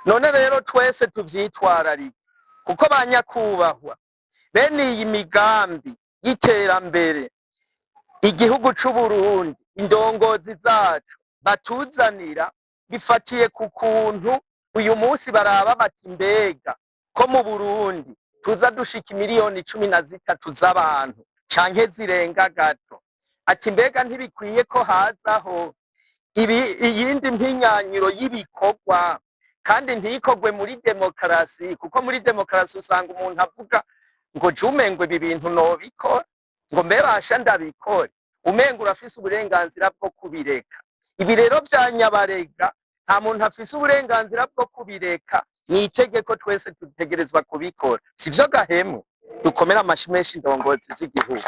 None rero twese tuvyitwararike, kuko ba nyakubahwa, bene iyi migambi y'iterambere igihugu c'Uburundi, indongozi zacu batuzanira, bifatiye ku kuntu uyu munsi baraba bati: "Mbega ko mu Burundi tuza dushika 13 miliyoni z'abantu canke zirenga gato?" Ati: "Mbega ntibikwiye ko hazaho ibi iyindi mpinyanyiro y'ibikorwa, kandi ntikorwe muri demokarasi?" Kuko muri demokarasi usanga umuntu avuga ngo jume, ngo ibi bintu nobikora, ngo mbe basha ndabikore, umenga urafise uburenganzira bwo kubireka. Ibi rero vya Nyabarega, nta muntu afise uburenganzira bwo kubireka, ni itegeko, twese dutegerezwa kubikora. Sivyo gahemu? Dukomere amashi menshi indongozi z'igihugu.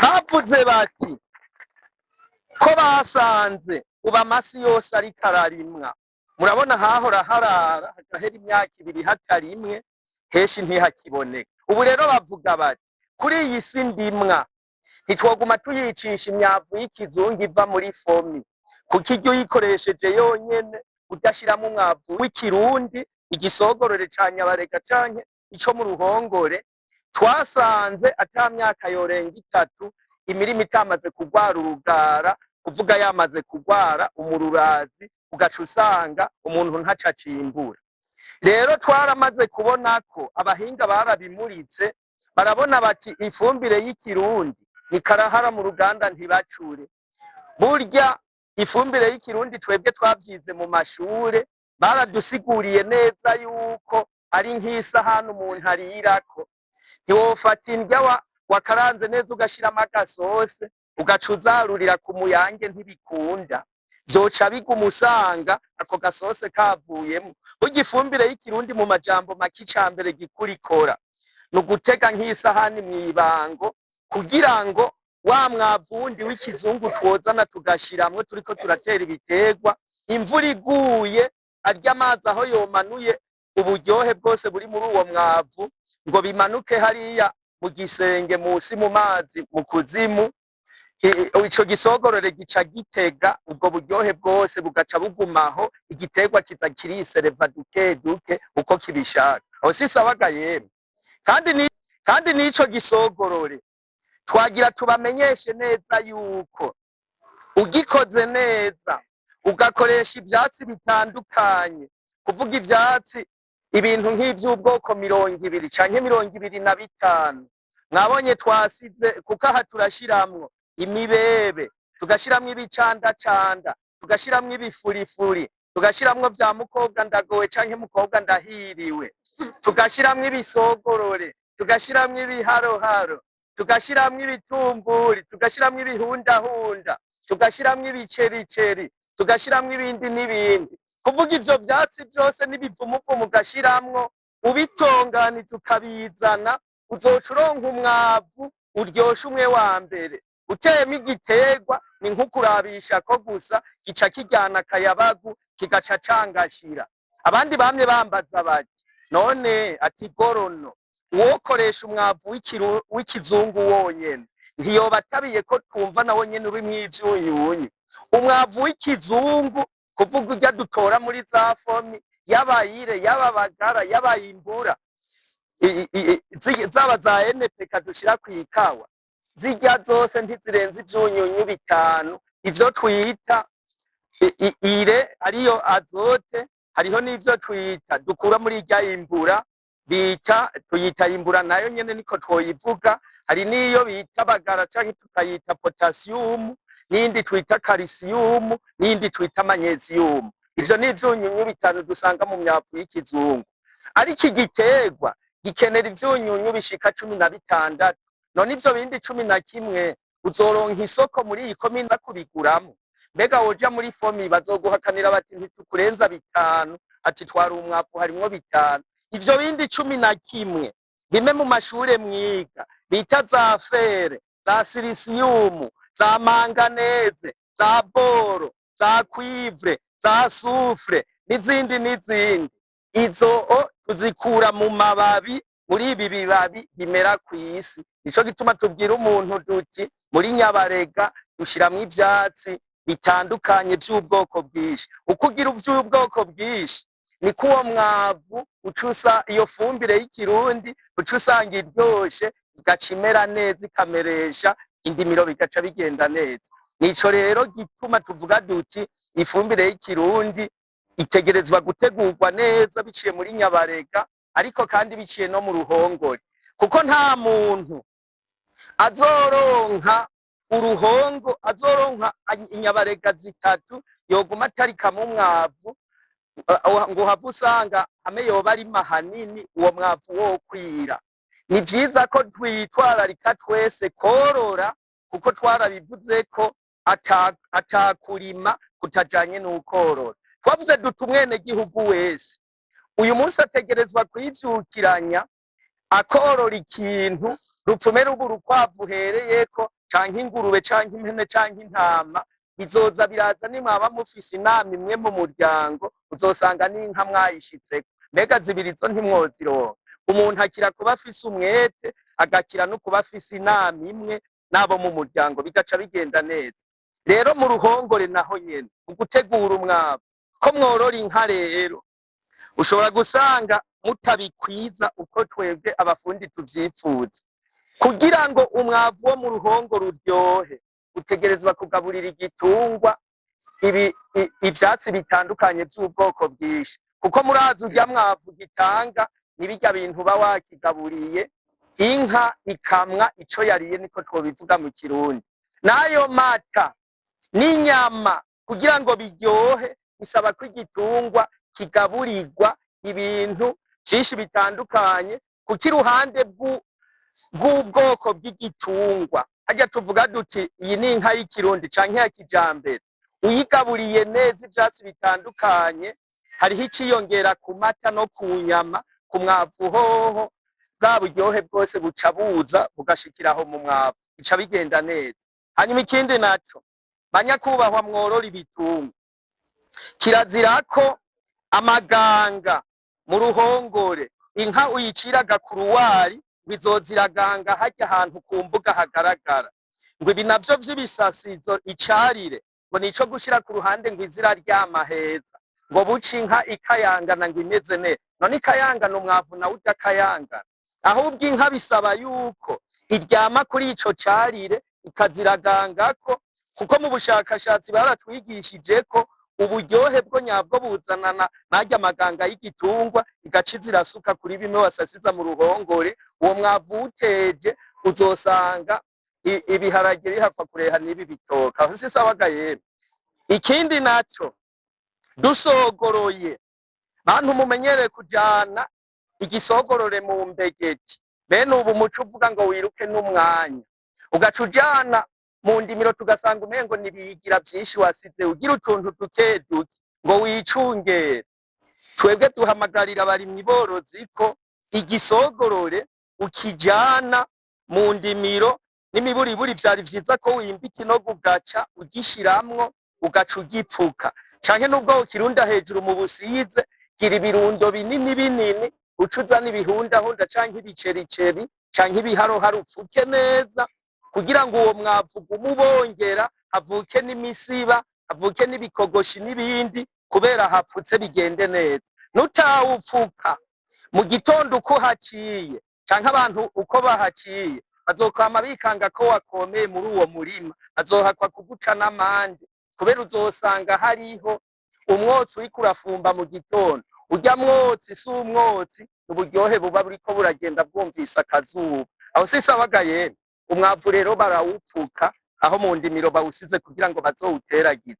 Bavuze bati ko basanze ubu amasi yose ariko ararimwa. Murabona hahora harara hagahera imyaka 2 hatarimwe, henshi ntihakiboneka. Ubu rero bavuga bati: "Kuri iyi si ndimwa ntitwoguma tuyicisha imyavu y'ikizungu iva muri FOMI, kuko iryo uyikoresheje yonyene udashiramo umwavu w'ikirundi, igisogorore ca Nyabarega canke ico mu ruhongore, twasanze ata myaka yorenga 3 imirima itamaze kugwara urugara, kuvuga yamaze kugwara umururazi, ugaca usanga umuntu ntaco acimbura." Rero twaramaze kubona ko abahinga barabimuritse, barabona bati: "Ifumbire y'ikirundi ni karahara mu ruganda ntibacure." Burya ifumbire y'ikirundi, twebwe twavyize mu mashure, baradusiguriye neza yuko ari nk'isahani umuntu arirako. Ntiwofata indya wakaranze neza ugashiramo agasose, ugaca uzarurira ku muyange, ntibikunda, vyoca biguma usanga ako gasose kavuyemo. Burya ifumbire y'ikirundi, mu majambo make, icambere gikuru ikora ni ugutega nk'isahani mw'ibango, kugira ngo wa mwavu wundi w'ikizungu twozana tugashiramwo turiko turatera ibiterwa, imvura iguye arya amazi aho yomanuye uburyohe bwose buri muri uwo mwavu ngo bimanuke hariya mu gisenge musi mu mazi mu kuzimu, ico gisogorore gica gitega ubwo buryohe bwose, bugaca bugumaho, igiterwa kiza kirisereva duke duke uko kibishaka. Aho si sawaga yemwe? Kandi n'ico gisogorore twagira tubamenyeshe neza yuko ugikoze neza, ugakoresha ivyatsi bitandukanye, kuvuga ivyatsi ibintu nk'ivy'ubwoko 20 canke 25 mwabonye twasize, kuko aha turashiramwo imibebe, tugashiramwo ibicandacanda, tugashiramwo ibifurifuri, tugashiramwo vya mukobwa ndagowe canke mukobwa ndahiriwe, tugashiramwo ibisogorore, tugashiramwo ibiharoharo, tugashiramwo ibitumburi, tugashiramwo ibihundahunda, tugashiramwo ibicericeri, tugashiramwo ibindi n'ibindi. Kuvuga ivyo vyatsi vyose n'ibivumuvumu ugashiramwo, ubitonganije ukabizana, uzoca uronka umwavu uryoshe umwe wa mbere. Uteyemwo igiterwa ni nko kurabisha ko gusa gica kiryana akayabagu, kigaca cangashira. Abandi bamye bambaza bati: "None ati gorono uwokoresha umwavu w'ikizungu wonyene ntiyoba atabiye ko twumva nawo nyene urimwo ivyunyunyu?" Umwavu w'ikizungu, kuvuga urya dutora muri za FOMI, yaba ire, yaba bagara, yaba imbura, zaba za NPK dushira kw'ikawa, zirya zose ntizirenze ivyunyunyu 5, ivyo twita ire ariyo azote. Hariho n'ivyo twita dukura muri irya imbura bita, tuyita imbura nayo nyene niko twoyivuga. Hari n'iyo bita bagara canke tukayita potassium, n'iyindi twita calcium, n'iyindi twita magnesium. Ivyo ni ivyunyunyu 5 dusanga mu myavu y'ikizungu, ariko igiterwa gikenera ivyunyunyu bishika 16. None ivyo bindi 11 uzoronka isoko muri iyi komine kubiguramo? Mbega woja muri FOMI bazoguhakanira bati: "Ntitukurenza 5." Ati: "Twari umwavu harimwo 5." Ivyo bindi 11, bimwe mu mashure mwiga bita za fer, za silicium, za manganèse, za bore, za cuivre, za soufre, n'izindi n'izindi, izo o tuzikura mu mababi, muri ibi bibabi bimera kw'isi. Nico gituma tubwira umuntu duti: "Muri Nyabarega dushiramwo ivyatsi." bitandukanye vy'ubwoko bwinshi. Uko ugira ivy'ubwoko bwinshi, niko uwo mwavu ucusa iyo fumbire y'ikirundi uca usanga iryoshe, igaca imera neza, ikameresha indimiro, bigaca bigenda neza. Nico rero gituma tuvuga duti ifumbire y'ikirundi itegerezwa gutegurwa neza biciye muri nyabarega, ariko kandi biciye no mu ruhongore, kuko nta muntu azoronka uruhongo, azoronka inyabarega zitatu yoguma atarikamwo umwavu ngo uhave usanga hamwe yoba arima hanini uwo mwavu wokwira. Ni vyiza ko twitwararika twese korora, kuko twarabivuze ko atakurima kutajanye n'ukorora. Twavuze duti umwenegihugu wese uyu munsi ategerezwa kwivyukiranya akorora ikintu, rupfume ruba urukwavu uhereyeko, canke ingurube, canke impene, canke intama. Bizoza biraza nimwaba mufise inama imwe mu muryango, uzosanga n'inka mwayishitseko. Mbega zibiri zo ntimwozironka? Umuntu akira kuba afise umwete, agakira no kuba afise inama imwe n'abo mu muryango, bigaca bigenda neza. Rero mu ruhongore naho nyene, mu gutegura umwavu, ko mworora inka rero ushobora gusanga mutabikwiza uko twebwe abafundi tuvyifuza. Kugira ngo umwavu wo mu ruhongore uryohe, utegerezwa kugaburira igitungwa ivyatsi bitandukanye vy'ubwoko bwinshi, kuko murazi urya mwavu gitanga ni birya bintu uba wakigaburiye. Inka ikamwa ico yariye, niko twobivuga mu Kirundi. N'ayo mata n'inyama kugira ngo biryohe bisaba ko igitungwa kigaburirwa ibintu vyinshi bitandukanye, kuko iruhande bw'ubwoko bw'igitungwa, harya tuvuga duti iyi ni inka y'ikirundi canke ya kijambere, uyigaburiye neza ivyatsi bitandukanye, hariho iciyongera ku mata no ku nyama. Ku mwavu hoho bwa buryohe bwose buca buza bugashikiraho mu mwavu, bica bigenda neza. Hanyuma ikindi naco, banyakubahwa mworora ibitungwa, kirazira ko amaganga mu ruhongore, inka uyiciraga ku ruwari ngo izoziraganga harya ahantu ku mbuga hagaragara, ngo ibi navyo vy'ibisasizo icarire, ngo nico gushira ku ruhande, ngo iziraryama heza, ngo buce inka ikayangana, ngo imeze neza. None ikayangana, umwavu nawe udakayangana? Ahubwo inka bisaba yuko iryama kuri ico carire ikaziragangako, kuko mu bushakashatsi baratwigishije ko uburyohe bwo nyabwo buzanana narya maganga y'igitungwa, igaca izirasuka kuri bimwe wasasiza mu ruhongore. Uwo mwavu uteje uzosanga ibiharage bihakwa kureha n'ibi bitoka. Aho si sawa ga yemwe? Ikindi naco, dusogoroye, bantu mumenyereye kujana igisogorore mu mbegeti, bene ubu muco uvuga ngo wiruke n'umwanya, ugaca ujana mu ndimiro, tugasanga umengo nibigira vyinshi wasize, ugira utuntu duke duke ngo wicungere. Twebwe duhamagarira abarimyi borozi ko igisogorore ukijana mu ndimiro n'imiburiburi vyari vyiza ko wimba ikinogo, ugaca ugishiramwo, ugaca ugipfuka, canke nubwo ukirunda hejuru mu busize, gira ibirundo binini binini, uca uzana ibihundahunda canke ibicericeri canke ibiharoharo, upfuke neza kugira ngo uwo mwavu ugume ubongera, havuke n'imisiba, havuke n'ibikogoshi n'ibindi, kubera hapfutse bigende neza. Nutawupfuka, mu gitondo uko haciye canke abantu uko bahaciye bazokwama bikanga ko wakomeye muri uwo murima, bazohakwa kuguca n'amande, kubera uzosanga hariho umwotsi uriko urafumba mu gitondo. Urya mwotsi si umwotsi, uburyohe buba buriko buragenda bwumvise akazuba. Aho si sawa ga yemwe? Umwavu rero barawupfuka aho mu ndimiro bawusize kugira ngo bazowuteragize.